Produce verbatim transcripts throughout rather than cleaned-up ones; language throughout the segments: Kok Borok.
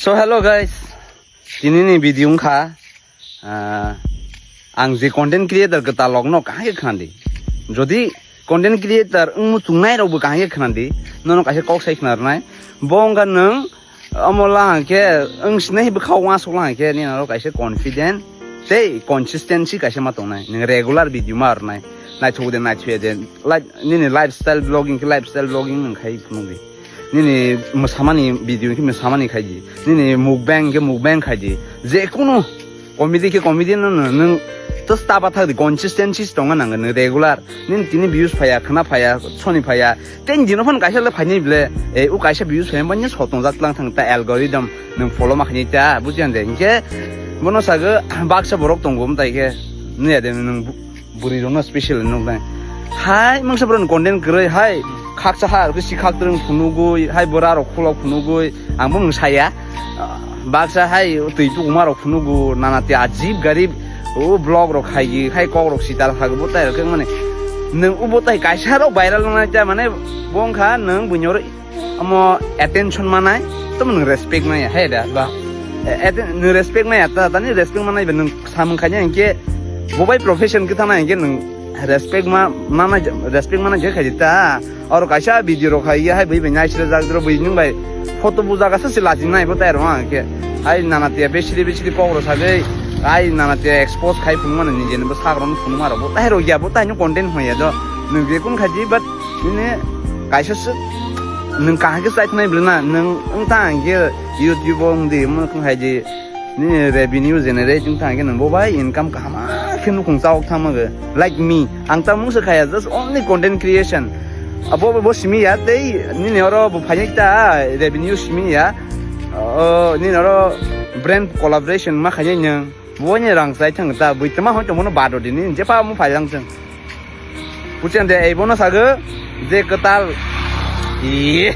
So hello guys, tini ni video wngkha, ah, ang je content creator kwtal rok no kaham khe khna di. Jodi content creator wngmu chungnai rok bo kaham khe khna di, nono kaisa kok sai khna rwnai. Bo wngkha nwng omo la hang khe wng sinai bwkha uansuk la hang khe nini oro kaisa confident tei consistency kaisa ma tongnai. Nwng regular video ma rwnai. Naithok de naithok de, like, nini lifestyle vlogging khe lifestyle vlogging nwng khai phunuk di. Nini mwsamani video khe mwsamani khaidi, nini mukbang khe mukbang khaidi, jekunu comedy khe comedy no no nwng to staba thakdi, consistency tonga nangani regular. Nini tini views phaya, khna phaya, soni phaya, ten dino phano kaisa le phaini bile, e u kaisa views phaya bani sotong jak lang thang ta algorithm nwng follow ma khaini ta bujian de. Hinkhe bono sago baksa borok tongo mtai khe nuya de nwng bu-, bwrwi rokno special nuknai. Hai mungsa borok content kwrwi hai khaksa ha rok si khak twrwng phunugwi hai bora rok khulok phunugwi ang bo mung saya. Baksa hai twi tukuma rok phunugu nana te ajib garib o vlog rok khai hai kok rok sital khago bo tai rok mane nwng ubo tai kaisa rok viral nang ta mane bongkha nwng buino oro Omo attention manai, tamo nwng respect maya, hai da, ba. Eh, atten-, nwng respect maya, ta, tani respect manai, ba, nwng samung khaina hinkhe, bo bai profession khe thangna hinkhe nwng respect ma, manai, respect manai je khaidi ta. Oro kaisa video rok khai, hai bui bai nai sira jak dro bui nwng bai photo buja kasa se laji nai bo tai rok ang khe. Hai nana te besri besri kok rok sagwi, hai nana te expose khai phunuk mano nije ni bo sak rok phunuk ma rok bo tai rok ya bo tai no content hoya do. Nwng je kun khaidi, but nini kaisa se nwng kaham khe chai thanai bwrwi na, nwng wng tang khe YouTube o wng di, omo wng hai di, nini revenue generate wng tang khe nwng bo bai income kaham khe nukhung chawk thangma khe. Like me, ang ta mungsa khaya, just only content creation. Abo bo simi ya, tei nini oro bo phaini ta revenue simi ya. O, nini oro brand collaboration ma khainai nwng. Bo ni rang chai thang ta, bui tma hoi tongmo no bado di, nini je pa mo phai lang chwng. Puchende ei bono sago je kwtal, i,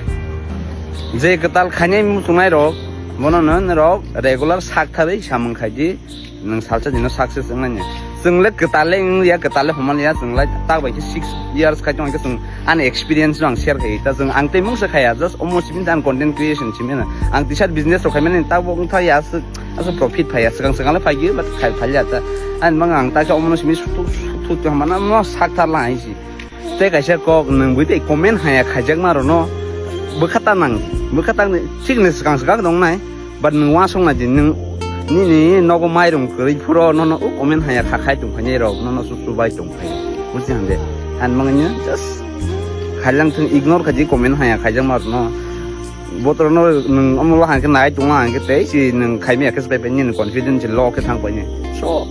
je kwtal khainai muchungnai rok, bono no norok regular sak tharwi samung khaidi, nwng salsa dino success wngnai. Chwng le kwtal le wng ya, kwtal le homa le ya, chwng lai tak bai khe six years khai tong khe chwng ani experience no ang share khai ta. Chwng ang tei mungsa khaya, just omo sibin ta ang content creation simi na. Ang tisa business rok khai mani ta bo wng tha ya, aswk profit phai ya, swkang swkang le phai gwi, but khai phai ya ta. Ani mang ang ta khe omo no simi sutuk sutuk to mana no sak thar lang si. Tei kaisa kok nwng bui tei comment haya khaijakma rokno bwkha ta nang, bwkha ta thik ni swkang swkang tong nai, but nwng uansuk nai di, nwng nini nogo mairum kwrwi phuro nono o comment haya kha khai tong phainai rok nono su su bai tong phai, buji hande. Ani mangni just khailang thung, ignore khaidi comment haya khaijakma rokno. Botorno nwng omo hangkhe nai tongma hangkhe tei si nwng khaimya khe se bai nini confidence low khe thang paini. So